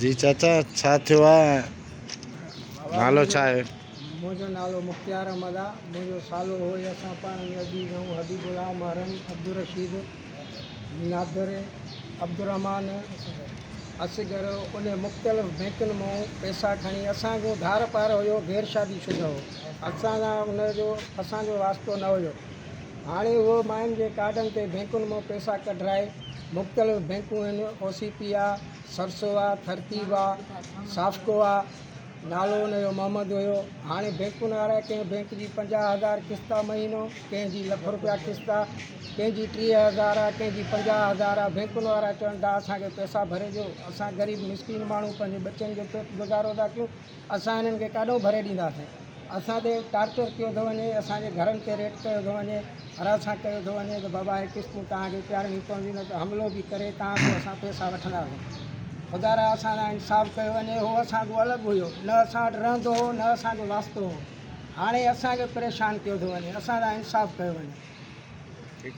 جي چاچا ڇا ٿيو آ نالو ڇا آهي؟ منهنجو نالو مختيار احمد آ منهنجو سالو هو ۽ اسان پاڻ ۾ عزيز آهيون حبيب الله محرم عبدالرشيد نادر عبدالرحمان اصغر ان مختلف بينڪن مون پئسا کڻي اسان کان ڌار پار هيو غير شادي شده هو اسان سان ان جو اسان جو واسطو نه هيو هاڻي اهو ماين جي ڪارڊن تي بينڪن مون پئسا ڪڍرائي مختلف بينڪون آهن او سي پي آ سرسو آ ترتيب آ سافڪو آ نالو ان جو محمد هيو هاڻي بينڪن وارا ڪنهن بينڪ جي 50,000 قسط آ مهينو ڪنهن جي لک روپيا قسط آ ڪنهن جي 30,000 آ ڪنهن جي 50,000 آ بينڪن وارا چون ٿا اسان کي پئسا ڀري ڏيو اسان غريب مسڪين ماڻهو پنهنجي ٻچن جو پيٽ گذارو ٿا ڪيون اسان هنن کي ڪاڏو ڀري ڏينداسين اسان تي ٽارچر ڪيو ٿو وڃي، اسان جي گهرن تي ريٽ ڪيو ٿو وڃي، هراسان ڪيو ٿو وڃي ته بابا هي قسطون توهان کي پيارڻيون پونديون نه ته حملو به ڪري توهان کان اسان پئسا وٺنداسين. خدارا اسان سان انصاف ڪيو وڃي، هو اسان کان الڳ هيو، نه اسان وٽ رهندو هو نه اسان جو واسطو هو، هاڻي اسان کي پريشان ڪيو ٿو وڃي، اسان سان انصاف ڪيو وڃي.